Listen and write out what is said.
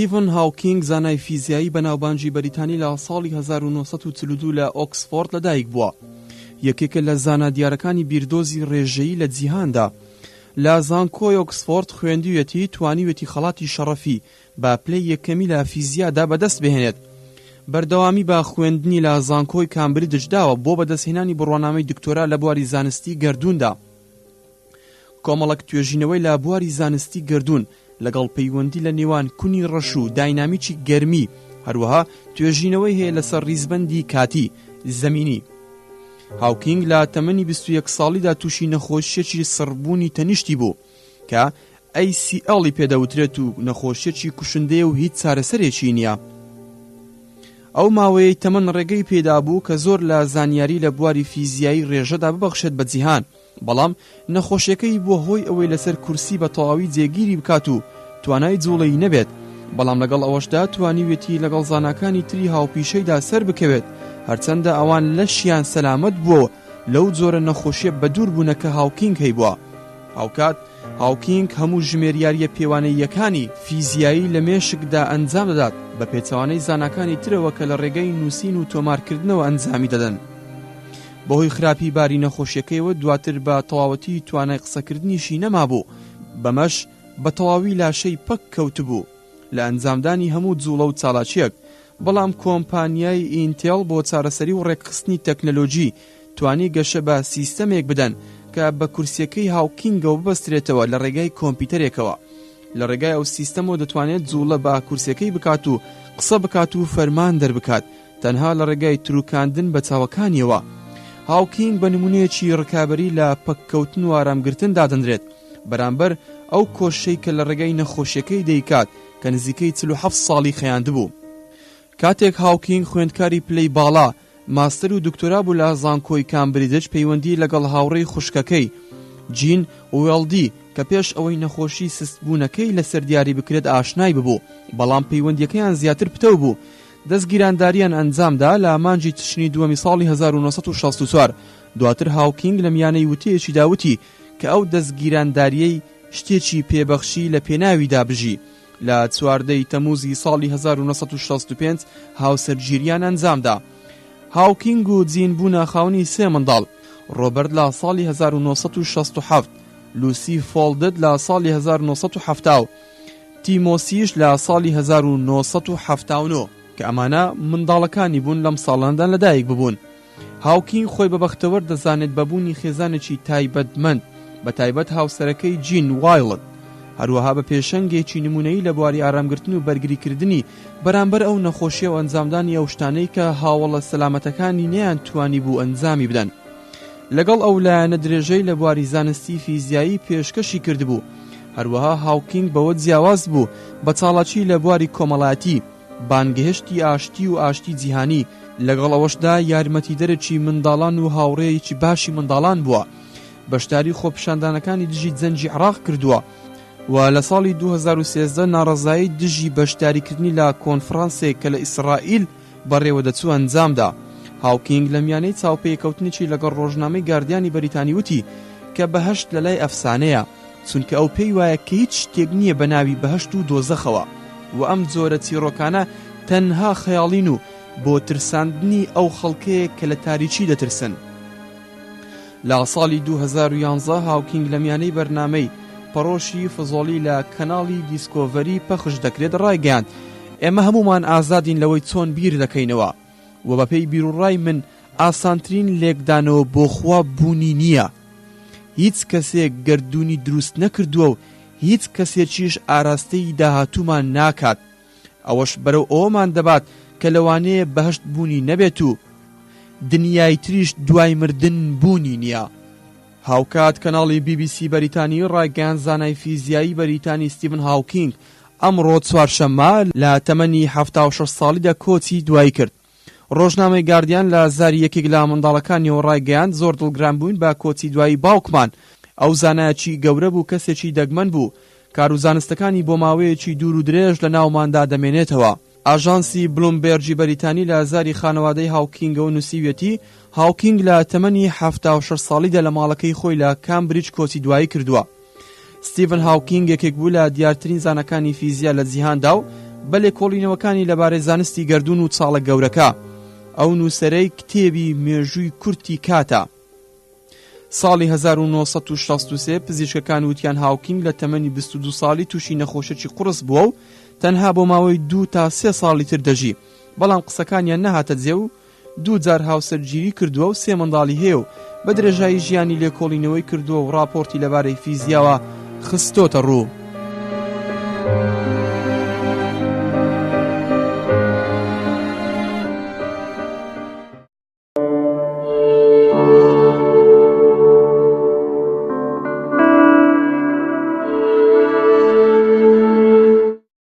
ستیڤن هاوکینگ زانای فیزیایی بەناوبانگی بەریتانی لە ساڵی 1942 لە ئۆکسفۆرد لەدایک بووە. یەکێکە لە زانا دیارەکانی بیردۆزی ڕێژەیی لە جیهاندا. لە زانکۆی ئۆکسفۆرد خوێندوویەتی، توانیویەتی خەڵاتی شەڕەفی بە پلەی یەکەمی لە فیزیادا بەدەست بهێنێت. بەردەوامی بە خوێندنی لە زانکۆی کامبریدج داوە بۆ بەدەستهێنانی بڕوانامەی دکتۆرا لە بواری زانستی گەردووندا. کۆمەڵەک توێژینەوەی لە بواری زانستی گەردوون لەگەڵ پەیوەندی لە نێوان کونی ڕەش و داینامیکی گەرمی، هەروەها توێژینەوەی هەیە لەسەر ڕیزبەندی کاتی، زەمینی. هاوکینگ لە تەمەنی 21 ساڵیدا تووشی نەخۆشییەکی سڕبوونی تەنیشتی بوو کە ACL ی پێدەوترێت و نەخۆشییەکی کوشندەیە و هیچ چارەسەرێکی نییە. ئەو ماوەیەی تەمەن ڕێگەی پێدابوو کە زۆر لە زانیاری لە بواری فیزیایی ڕێژەدا ببەخشێت بە جیهان، بەڵام نەخۆشیەکەی بووە هۆی ئەوەی لەسەر کورسی بە تەواوی جێگیری بکات و توانای جوڵەی نەبێت، بەڵام لەگەڵ ئەوەشدا توانیویەتی لەگەڵ زاناکانی تری هاوپیشەیدا سەربکەوێت، هەرچەندە ئەوان لەشیان سەلامەت بووە و لەو جۆرە نەخۆشیە بەدوور بوونە کە هاوکینگ هەیبووە. هاوکات هاوکینگ هەموو ژمێریارییە پێوانەییەکانی فیزیایی لە مێشکدا ئەنجام دەدات، بە پێچەوانەی زاناکانی ترەوە کە لە ڕێگەی نووسین و تۆمارکردنەوە ئەنجامی دەدەن. بەهۆی خراپی باری نەخۆشیەکەیەوە دواتر بە تەواوەتی توانای قسەکردنیشی نەمابوو، بەمەش بە تەواوی لاشەی پەک کەوتبوو لە ئەنجامدانی هەموو جوڵە و چالاکیەک، بەڵام کۆمپانیای ئینتێڵ بۆ چارەسەری و ڕێکخستنی تەکنەلۆجی توانی گەشە بە سیستەمێک بدەن کە بە کورسیەکەی هاوکینگەوە ببەسترێتەوە لە ڕێگای کۆمپیوتەرێکەوە. لە ڕێگای ئەو سیستەمەوە دەتوانێت جوڵە بە کورسیەکەی بکات و قسە بکات و فەرمان دەربکات. تەنها لە ڕێگای تروکاندن بە چاوەکانیەوە. هاوکینگ بە نمونەیەکی ڕکابەری لە پەککەوتن و ئارامگرتن دادەنرێت بەرامبەر ئەو کۆششەی کە لە ڕێگای نەخۆشیەکەی دەیکات کە نزیکەی 47 ساڵی خەیاندبوو. کاتێک هاوکینگ خوێندکاری پلەی باڵا، ماستەر و دکتۆرا بوو لە زانکۆی کامبریدج پەیوەندی لەگەڵ هاوڕێی خوشکەکەی، جین وێڵدی، کە پێش ئەوەی نەخۆشی سستبوونەکەی لەسەر دیاری بکرێت ئاشنای ببوو، بەڵام پەیوەندیەکەیان زیاتر پتەو بوو دەستگیرانداریان ئەنجامدا لە مانگی تشرینی دووەمی ساڵی 1964، دواتر هاوکینگ لە میانەی وتەیەکیدا وتی کە ئەو دەستگیرانداریەی شتێکی پێبەخشی لە پێناویدا بژی. لە 14 ی تەموزی ساڵی 1965 هاوسەرگیریان ئەنجامدا. هاوکینگ و جین بوونە خاوەنی سێ منداڵ، ڕۆبەرت لە ساڵی 1967، لوسی فۆڵدت لە ساڵی 1970 و تیمۆسیش لە ساڵی 1979 کە ئەمانە منداڵەکانی بوون لەم ساڵانەدا لەدایک ببوون. هاوکینگ خۆی بە بەختەوەر دەزانێت بە بوونی خێزانێکی تایبەتمەند، بە تایبەت هاوسەرەکەی جین وایڵد، هەروەها بە پێشەنگێکی نموونەیی لە بواری ئارامگرتن و بەرگریکردنی بەرامبەر ئەو نەخۆشیە و ئەنجامدانی ئەو شتانەی کە هاوەڵە سەلامەتەکانی نەیانتوانیبوو ئەنجامی بدەن. لەگەڵ ئەو لایەنە درێژەی لە بواری زانستی فیزیایی پێشکەشی کردبوو، هەروەها هاوکینگ بەوە جیاواز بوو بە چاڵاکی لە بواری کۆمەڵایەتی، بانگهێشتی ئاشتی و ئاشتی جیهانی، لەگەڵ ئەوەشدا یارمەتیدەرێکی منداڵان و هاوڕێیەکی باشی منداڵان بووە، بەشداری خۆپیشاندانەکانی دژی جەنگی عێراق کردووە و لە ساڵی 2013 ناڕەزایی دژی بەشداریکردنی لە کۆنفرانسێک کە لە ئیسرائیل بەڕێوەدەچوو ئەنجامدا. هاوکینگ لە میانەی چاوپێکەوتنێکی لەگەڵ ڕۆژنامەی گاردیانی بەریتانی وتی کە بەهەشت لەلای ئەفسانەیە، چونکە ئەو پێی وایە کە هیچ شتێک نییە بە ناوی بەهەشت و دۆزەخەوە و ئەم جۆرە چیڕۆکانە تەنها خەیاڵین و بۆ ترساندنی ئەو خەڵکەیە کە لە تاریکی دەترسن. لە ساڵی 2011 هاوکینگ لە میانەی بەرنامەی پەڕۆشی فزۆڵی لە کەناڵی دیسکۆڤەری پەخش دەکرێت ڕایگەیاند ئێمە هەموومان ئازادین لەوەی چۆن بیر دەکەینەوە و بەپێی بیروڕای من ئاسانترین لێکدانەوە بۆ خوا بوونی نییە. هیچ کەسێک گەردوونی دروست نەکردووە و هیچ کەسێکیش ئاراستەی داهاتوومان ناکات. ئەوەش بەرەو ئەوەمان دەبات کە لەوانەیە بەهەشت بوونی نەبێت و دنیای تریش دوای مردن بوونی نییە. هاوکات کەناڵی بی بی سی بەریتانی ڕایگەیاند زانای فیزیایی بەریتانی ستیڤن هاوکینگ ئەمڕۆ چوارشەممە لە تەمەنی 76 ساڵیدا کۆچی دوایی کرد. ڕۆژنامەی گاردیان لە زاری یەکێک لە منداڵەکانیەوە ڕایگەیاند زۆر دڵگران بووین بە کۆچی دوایی باوکمان، ئەو زانایەکی گەورە بوو کەسێکی دەگمەن بوو، کار و زانستەکانی بۆ ماوەیەکی دوور و درێژ لە ناوماندا دەمێنێتەوە. ئاژانسی بلومبێرگی بەریتانی لە زاری خانەوادەی هاوکینگەوە نووسیویەتی، هاوکینگ لە تەمەنی 76 ساڵیدا لە ماڵەکەی خۆی لە کامبریج کۆچی دوایی کردووە. ستیڤن هاوکینگ یەکێک بوو لە دیارترین زاناکانی فیزیا لە جیهاندا و بە لێکۆڵینەوەکانی لەبارەی زانستی گەردوون و چاڵە گەورەکە. ئەو نووسەرەی کتێبی مێژووی کورتی کاتە. ساڵی 1963 پزیشکەکان وتیان هاوکینگ لە تەمەنی 22 ساڵی تووشی نەخۆشێکی قوڕس بووە و تەنها بۆ ماوەی دوو تا سێ ساڵی تر دەژی، بەڵام قسەکانیان نەهاتە جێ و دوو جار هاوسەرگیری کردووە و سێ منداڵی هەیە و بە درێژایی ژیانی لێکۆڵینەوەی کردووە و ڕاپۆرتی لەبارەی فیزیاوە خستۆتە ڕوو.